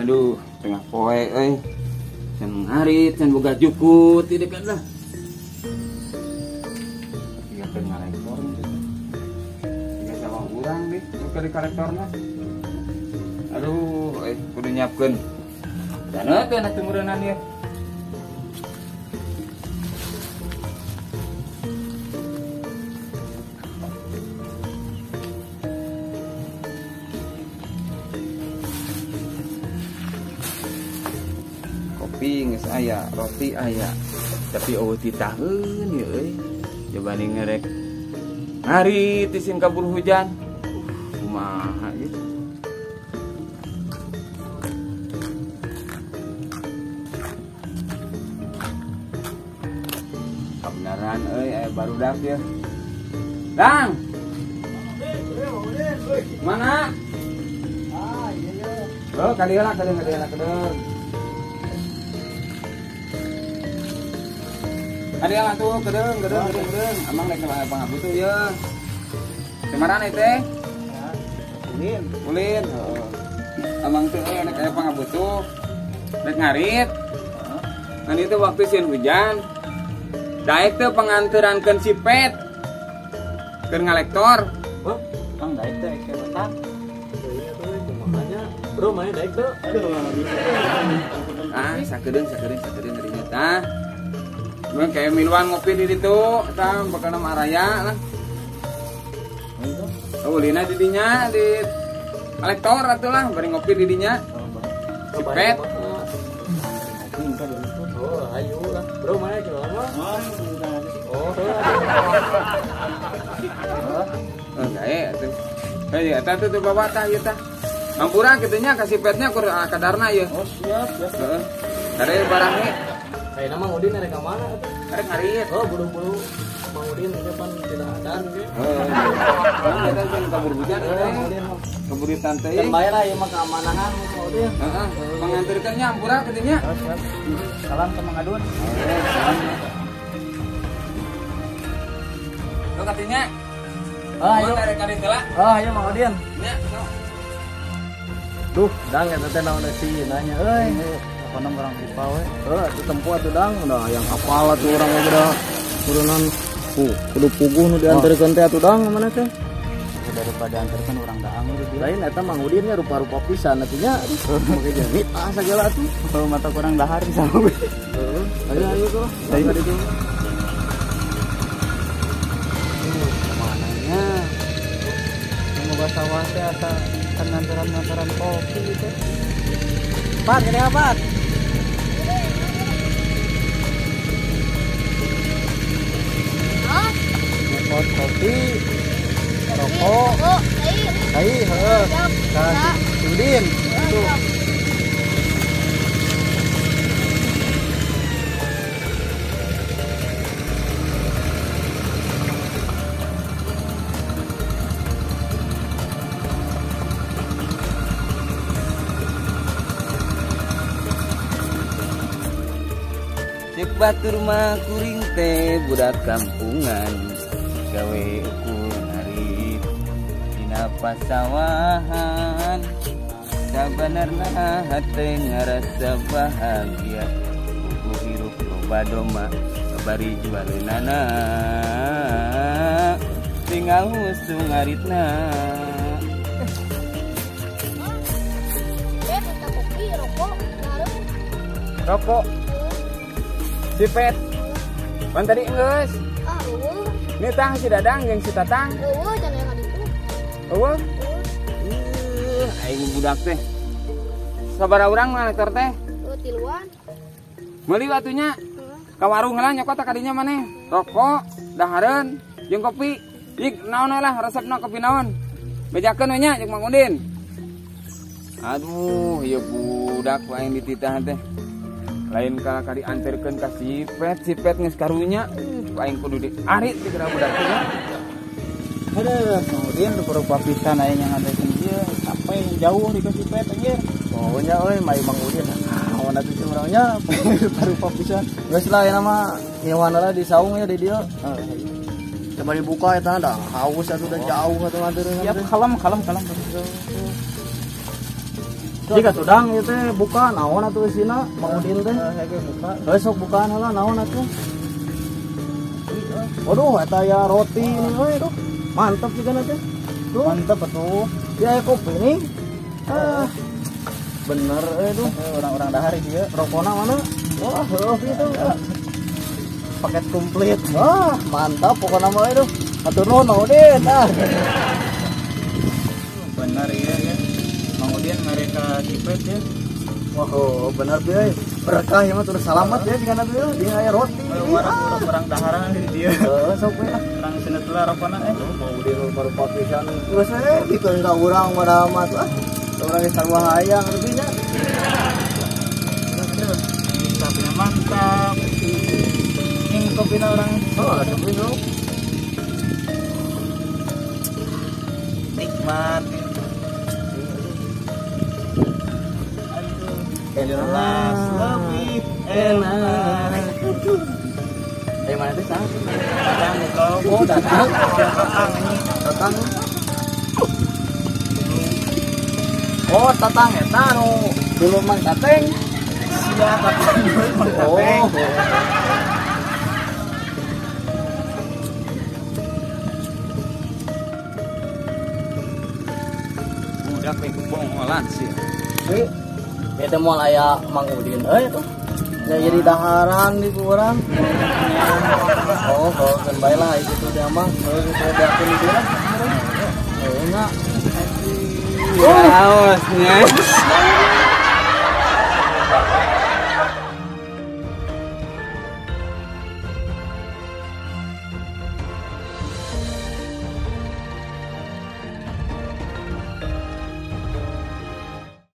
Aduh, tengah poe euy. Can ngarit, can boga jukut ieu dekat lah. Ieu teh ngarektor gitu. Ieu sawah urang deh, nu keur dikalektorna. Aduh, kudu nyiapkeun. Dana teh atuh meureunnan ieu. Kopi geus aya, roti aya. Tapi eueuh titaheun ieu euy. Coba ngerek ngarit isin kabur hujan. Kumaha gitu. Kebenaran euy aya barudak ya. Dang. Mana? Ah, iya iya. Oh, kali heula, kali heula, kedeung. Kali heula tuh, kedeung, kedeung, kedeung, kedeung. Amang rek pangabutuh ye. Semaran teh? Ulin. Ulin, heeh. Amang teh rek aya pangabutuh. Rek ngarit. Kan itu waktu sieun hujan. Daek teh panganterankeun sipet. Keur ngalektor. Heuh, Kang daek teh ke betang. Iya tuh kumahanya. Bro, mana daek tuh? Aduh, ah, sakedeung, sakedeung, sakedeung dirinya tah. Mun kayak miluan ngopi di ditu, tah bakal nama araya lah. Oh, ulina di dinya di kolektor atuh lah, bari ngopi di dinya. Sipet. Oh, ayo lah. Bro, mana ke lama? Oh, oh, gae atuh. Hei, eta tuh bawa tah ieu tah. Hampura kitu nya ka sipetnya kur kadarna ieu. Oh, siap, siap. Heeh. Kade barangnya. Ayeuna Mang Udin rek ka mana atuh? Rek ngarit. Oh, buru-buru Mang Udin di depan tidak adan ge. Heeh. Eta jeung kabur hujan teh. Kabur tante. Kan bae lah ieu mah keamanahan Mang Udin. Heeh. Panganterkeun nya hampura kitu nya. Oh, siap. Salam ke Mang Adun. Salam. Lo katanya. Oh, ayo. Oh, ayo Mang Udin. Nya, sok. Duh, dang eta teh naon sih nanya euy. Pokona urang lupa we. Heuh, atuh tempo atuh dang, udah yang apal atuh urang mah udah turunan. Kudu puguh nu diantarkeun teh atuh dang mana teh? Daripada antarkeun urang daang di dieu. Lain eta Mang Udin nya rupa-rupa pisan atuh nya. Make jemit ah sagala atuh. Kalau mata kurang dahar bisa we. Heeh. Ayo ayo tuh. Ayo ditu. Mananya? Mau sawah teh asa nganteran-nganteran kopi gitu. Pak, ini apa? Nyekot kopi, rokok, tai, heeh. Ka si Udin. Tuh. Cek batur mah kuring teh budak kampungan gawe ukur ngarit dina pasawahan sabanarna hate ngarasa bahagia buku hirup loba doma bari jualeunana tinggal husung ngaritna. Rokok sipet. Pan tadi geus. Ah, eueuh. Ini tang si Dadang jeung si Tatang. Eueuh, can aya kaditu. Eueuh. Aing budak teh. Sabaraha urang ngalektor teh? Eueuh, tiluan. Meuli atuh nya. Ka warung heula nyokot ka dinya maneh. Rokok, dahareun, jeung kopi. Ih, naon lah resepna kopi naon? Bejakeun we nya jeung Mang Udin. Aduh, ieu budak aing dititahan teh. Lain kala kali anterkeun ka sipet, sipet geus karunya, aing kudu diarit di geura budak teh. Aduh, Mang Udin rupa-rupa pisan aing yang nganterkeun ieu, sampai jauh di ka sipet anjir. Pokoknya euy, mai Mang Udin. Naon atuh si urang nya, rupa-rupa pisan. Geus lah ayeuna mah nyewan lah di saung ya di dieu. Coba dibuka eta dah haus atuh udah jauh atuh nganterkeun. Siap, kalem kalem kalem. Jika tudang ieu teh buka naon atuh isina Mang Udin teh. Heuh buka. Heuh sok bukaan heula naon atuh. Waduh eta ya roti ini euy tuh. Mantap juga teh. Tuh. Mantap atuh. Ya kopi nih. Ah. Bener euy tuh. Orang-orang dahar ieu. Rokona mana? Wah, heuh kitu. Paket komplit. Wah, mantap pokokna mah euy tuh. Hatur nuhun Mang Udin. Ah. Bener iya ya. Mang Udin mereka sipet ya. Wah, oh, bener euy. Berkah ya mah terus salamat ya jigana tuh ya. Di aya roti. Orang daharan di dieu. Heeh, sok we ah. Urang seuneu lah rokona eh. Mang Udin baru pisan. Geus we dikeun ka urang mah mah tuh ah. Urang geus sarua hayang reupi nya. Tapi mantap. Ini kopina urang. Oh, kopi tuh. Nikmat. Jelas lebih enak. Dari mana tuh sah? Datang kau. Oh, datang. Datang ini. Datang. Oh, tatang eta nu dulu Mang Tateng. Sia tatang dulu Mang Tateng. Oh. Budak teh kebongolan sih. Wi, eta moal aya Mang Udin euy tuh. Ya jadi daharan di urang. Oh, kalau kan bae lah itu dia mah. Kalau gitu diakeun di dieu lah. Heuh nya. Oh, awas nya.